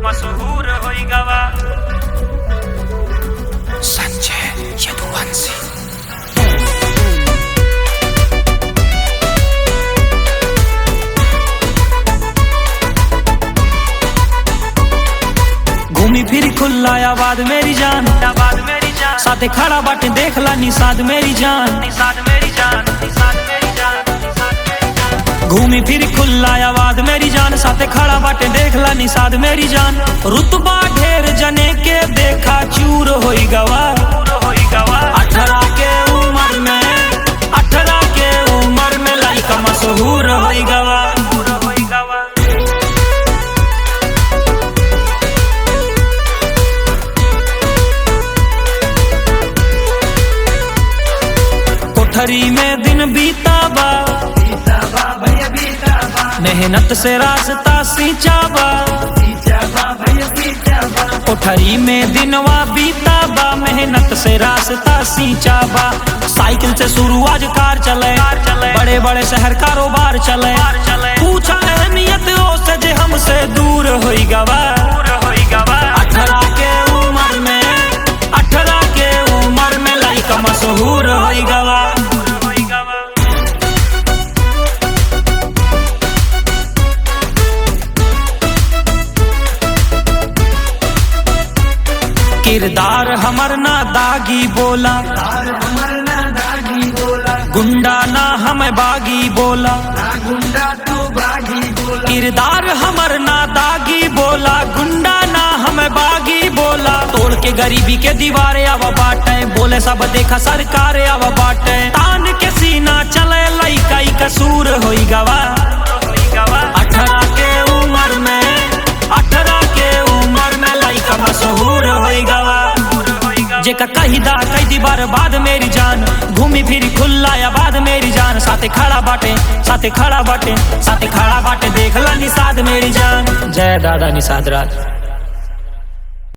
मशहूर होई गवा। संजय यदुवंशी। घूमी फिरी खुला आबाद मेरी जान, आबाद मेरी जान। साथे खड़ा बाटे देख ला निषाद मेरी जान, निषाद मेरी जान, निषाद मेरी जान, निषाद मेरी जान। घूमी फिरी खुला आबाद मेरी जान, साथे खड़ा बाटे देख ला निषाद मेरी जान। रुतबा ढेर जने के देखा चूर होई गवा। चूर होई गवा। 18 के उम्र में, 18 के उम्र में लइका मशहूर होई गवा। चूर होई गवा। कोठरी में दिन बीताबा, मेहनत से रास्ता सींचाबा। कोठरी में दिनवा बीताबा, मेहनत से रास्ता सींचाबा। साइकिल से शुरू आज कार चले, चले। बड़े बड़े शहर कारोबार चले। चले। पूछा अहमियत ओ से जे हमसे दूर होई गवा। चूर होई गवा। 18 के उम्र में, 18 के उम्र में लइका मशहूर होई गवा। चूर होई गवा। किरदार हमर ना दागी बोला, गुंडा ना हम बागी बोला। किरदार हमर ना दागी बोला, गुंडा ना हम बागी बोला। तोड़ के गरीबी के दीवारे आवा बाटे, बोले सब देखा सरकार आवा बाटे। तान के सीना चले लइका ई कसूर होई गवा। होई गवा। 18 के उम्र में, 18 के उम्र में लइका मशहूर होई गवा। चूर होई गवा। जेका कही दा कई दी बर्बाद मेरी जान, घूमी फिरी खुला आबाद मेरी जान। साथे खड़ा बाटे, साथे खड़ा बाटे, साथे खड़ा बाटे, देख ला निषाद मेरी जान। जय दादा निषाद राज।